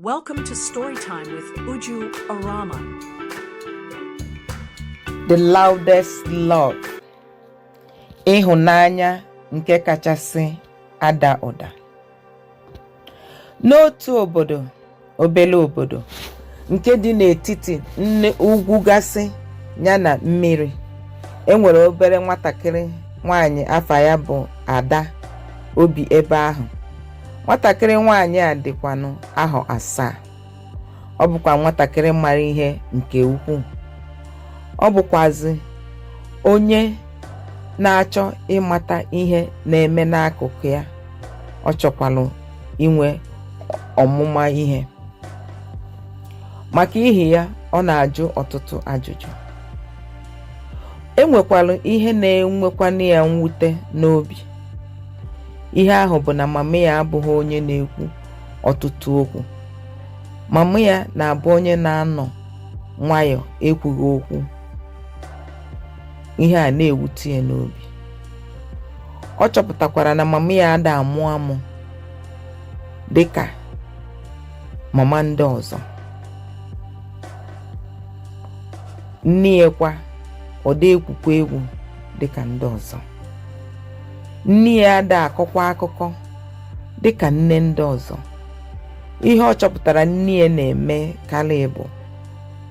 Welcome to Storytime with Uju Arama. The loudest love. Ịhụnanya nke kachasị ada ụda. N'otu obodo, obele obodo nke dị n'etiti nne ugwu gasị ya na mmiri, e nwere obere nwatakịrị nwaanyị afa ya bụ Ada obi ebe ahụ. Nwatakịrị nwaanyị a dịkwanụ ahọ 7. Ọ bụkwa nwatakịrị mara ihe nke ukwuu. Ọ bụkwazị onye na-achọ ịmata ihe na-eme n'akụkụ ya. Ọ chọkwalụ inwe ọmụma ihe. Maka ihi ya, ọ na-ajụ ọtụtụ ajụjụ. E nwekwalụ ihe na-enwekwanụ ya mwute n'obi. Ihe ahụ bụ na mama ya abụghị onye na-ekwu ọtụtụ okwu. Mama ya na-abụ onye na-anọ nwayọọ ekwughị okwu. Ihe a na-ewute ya n'obi. Ọ chọpụtakwara na mama ya ada amụ amụ dịka mama ndị ọzọ. Nne ya kwa, ọ da ekwukwa egwu dịka ndị ọzọ. Nne ya ada akọkwa akụkọ dịka nne ndị ọzọ. Ihe ọ chọpụtara nne ya na-eme karị bụ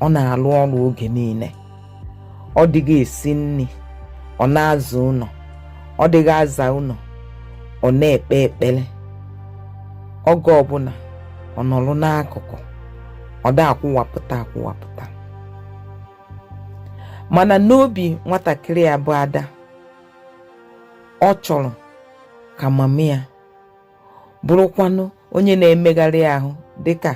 ọ na-alụ ọrụ oge niile. Ọ dịghị esi nri, ọ na-aza ụlọ, ọ dịghị aza ụlọ, ọ na-ekpe ekpere. Oge ọbụla ọ nọrọ n'akụkụ, ọ da akwụwapụta akwụwapụta. Mana n'obi nwatakịrị a bụ Ada, ọ chọrọ ka mama ya bụrụkwanụ onye na-emegharị ahụ dịka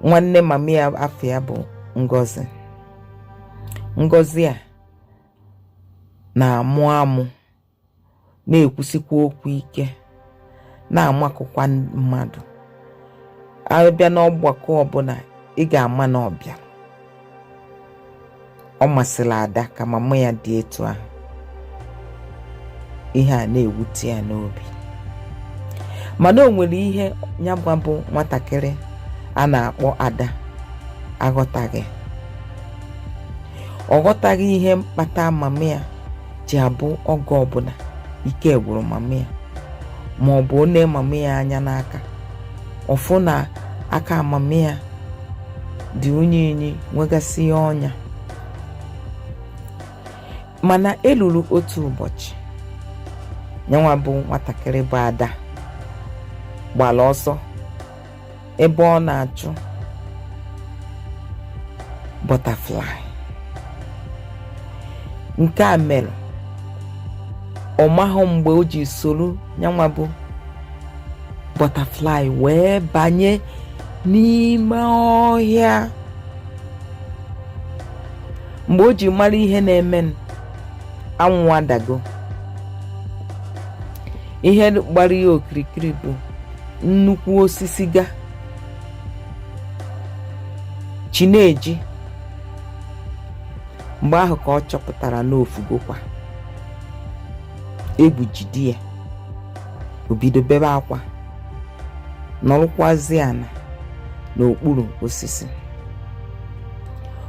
nwanne mama ya afọ ya bụ Ngozi. Ngozi a na-amụ amụ, na-ekwusikwa okwu ike, na-amakụkwa mmadụ. Abịa n'ọgbakọ ọbụla, ị ga-ama na ọ bịara. Ọ masịrị Ada ka mama ya dị etu ahụ. Ihe a na-ewute ya n'obi. Mana o nwere ihe ya gwa bụ nwatakịrị a na-akpọ Ada aghọtaghị. Ọ ghọtaghị ihe mkpata mama ya ji abụ oge ọbụla ike gwụrụ mama ya, ma ọ bụ o nee mama ya anya n'aka, ọ fụ na aka mama ya dị unyi unyi, nwegasị ya ọnya. Mana eluru otu ụbọchị, nyanwa bụ nwatakịrị bụ Ada gbara ọsọ ebe ọ na-achụ butterfly. Nke a mere ọ mahụ mgbe o ji soro nyanwa bụ butterfly wee banye n'ime ọhịa. Mgbe o ji mara ihe na-eme, anwụ adago. Ihe gbara ya okirikiri bụ nnukwu osisi ga chi na-eji. Mgbe ahụ ka ọ chọpụtara na ofugokwa. Egwu jide ya, o bido bebe akwa, nọrọkwazi ana n'okpuru osisi.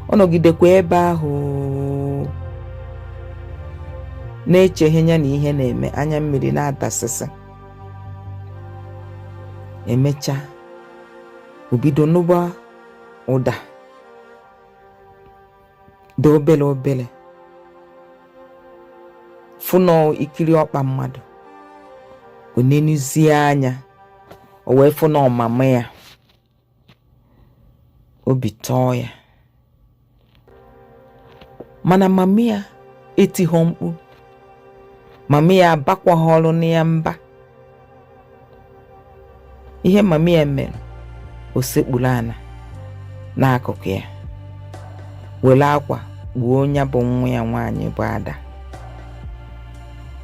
Ọ nọgidekwa ebe ahụ na-echeghị ya na ihe na-eme, anya mmiri na-adasịsị. Emechaa, o bido nụba ụda dị obere obere, fụ nọ ikiri ọkpa mmadụ. O nenuzie anya, o wee fụ na mama ya. Obi tọọ ya, mana mama ya etighọ mkpu, mama ya abakwaghọrọ na ya mba. Ihe mama ya mere, o sekpuru ana n'akụkụ ya, were akwa kpuo ya bụ nwa ya nwaanyị bụ Ada,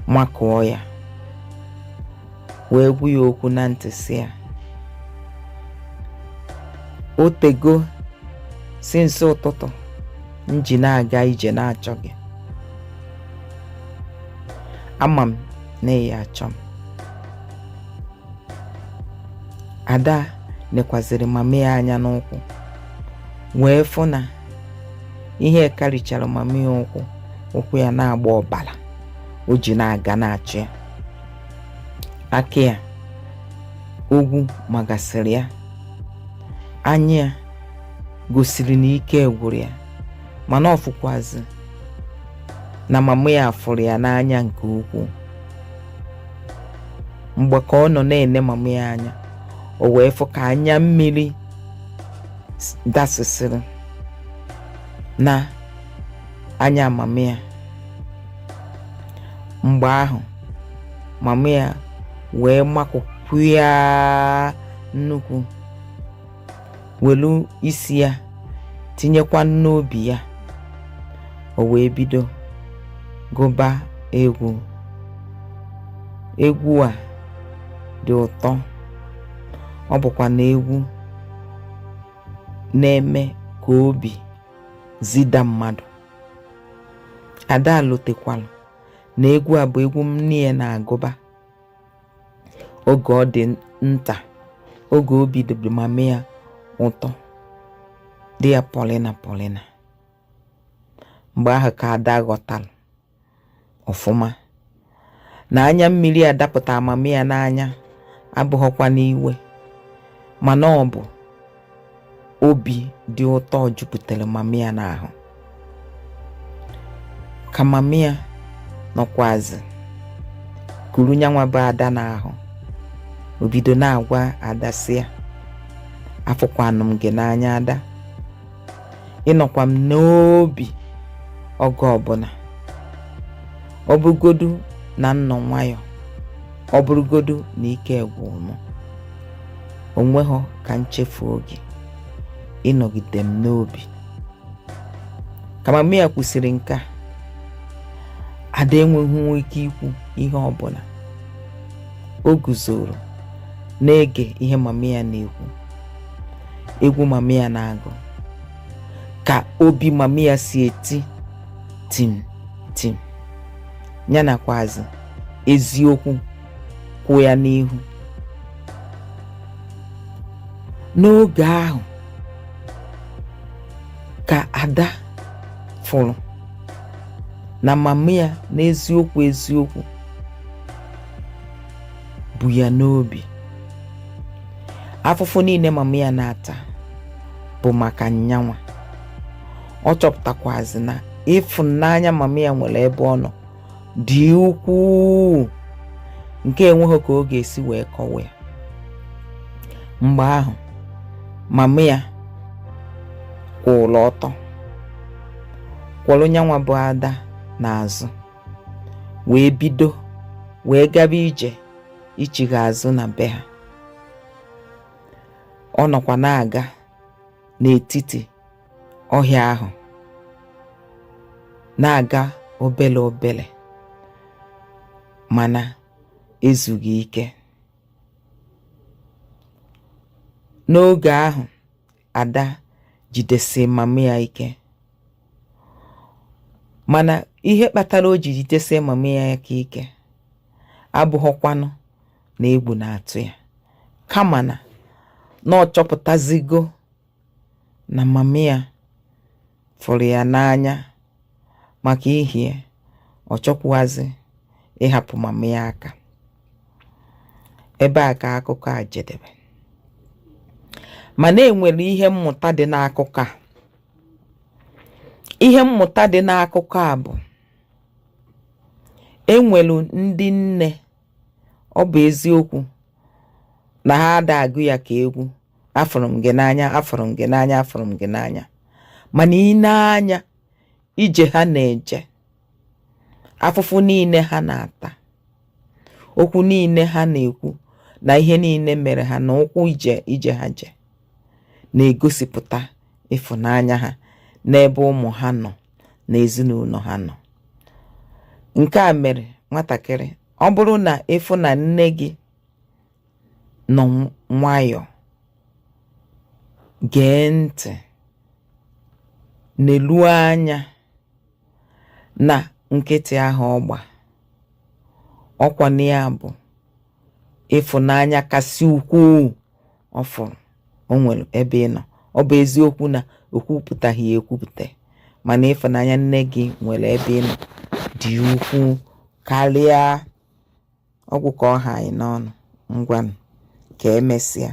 makụọ ya, wee gwa ya okwu na ntị, sị ya, o tego since ụtụtụ m ji na-aga ije na-achọ gị. Ama m na ị ya achọ m. Ada nekwaziri mama ya anya n'ụkwụ wee fụ na ihe karichara mama ya ụkwụ, ụkwụ ya na-agba ọbara o ji na-aga na-achụ ya. Aka ya ogwu magasịrị ya, anya ya gosiri na ike gwụrụ ya, mana ọ fụkwazi na mama ya fụrụ ya n'anya nke ukwuu. Mgbe ka ọ nọ na-ene mama ya anya, o wee fụ ka anya mmiri dasịsịrị na anya mama ya. Mgbe ahụ mama ya wee makụkwu ya nnukwu, welu isi ya tinyekwa n'obi ya. O wee bido gụba egwu. Egwu a dị ụtọ, ọ bụkwa na egwu na-eme ka obi zida mmadụ. Ada lotekwalụ na egwu a bụ egwu nne ya na-agụba oge ọ dị nta, oge obi dị mama ya ụtọ, dị ya pọlịna pọlịna. Mgbe ahụ ka Ada ghọtara ọfụma na anya mmiri a dapụta mama ya n'anya abụghọkwa n'iwe, mana ọ bụ obi dị ụtọ jupụtara mama ya n'ahụ. Ka mama ya nọkwazi kuru nyanwa bụ Ada n'ahụ, o bido na-agwa Ada sị ya, afụkwanụ m gị n'anya Ada, ịnọkwa m n'obi oge ọbụla, ọ bụrụgodu na m nọ nwayọ, ọ bụrụgodu na ike gwụrụ m, o nweghọ ka m chefuo gị, ịnọgide m n'obi. Ka mama ya kwusịrị nke a, Ada enweghị ike ikwu ihe ọbụla. O guzoro na-ege ihe mama ya na-ekwu, egwu mama ya na-agụ, ka obi mama ya si eti tim tim, ya nakwazi eziokwu kwụ ya n'ihu. N'oge ahụ ka Ada fụrụ na mama ya n'eziokwu eziokwu bu ya n'obi. Afụfụ niile mama ya na-ata bụ maka nyanwa. Ọ chọpụtakwazi na ịfụnanya mama ya nwere ebe ọ nọ dị ukwuu, nke enweghị ka ọ ga-esi wee kọwa ya. Mgbe ahụ mama ya kwụrụ ọtọ, kwọrọ nyanwa bụ Ada n'azụ, wee bido wee gaba ije ichigha azụ na be ha. Ọ nọkwa na-aga n'etiti ọhịa ahụ, na-aga obele obele, mana ezughị ike. N'oge ahụ Ada jidesi mama ya ike, mana ihe kpatara o ji jidesie mama ya aka ike abụghọkwanụ na egwu na-atụ ya, kama na ọ chọpụtazigo na mama ya fụrụ ya n'anya, maka ihie ọ chọkwuazị ịhapụ mama ya aka. Ebe a ka akụkọ a jedebe. Mana enwere ihe mmụta dị n'akụkọ a. Ihe mmụta dị n'akụkọ a bụ enwelu ndị nne, ọ bụ eziokwu na ha ada agụ ya ka egwu, afụrụ m gị n'anya, afụrụ m gị n'anya, afụrụ m gị n'anya, mana ị na-anya ije ha na-eje, afụfụ niile ha na-ata, okwu niile ha na-ekwu, na ihe niile mere ha na ụkwụ ije ije ha je, na-egosipụta ịfụnanya ha n'ebe ụmụ ha nọ na ezinụlọ ha nọ. Nke a mere nwatakịrị, ọ bụrụ na ịfụ na nne gị nọ nwayọọ, gee ntị, neluo anya na nkịtị ahụ ọ gba, ọkwa na ya bụ ịfụnanya kasị ukwuu ọ fụrụ O nwere ebe ị nọ. Ọ bụ eziokwu na o kwupụtaghị ya ekwupụta, mana ịfụnanya nne gị nwere ebe ị nọ dị ukwuu karịa. Ọ gwụ ka ọ ha anyị n'ọnụ. Ngwanụ, ka emesịa.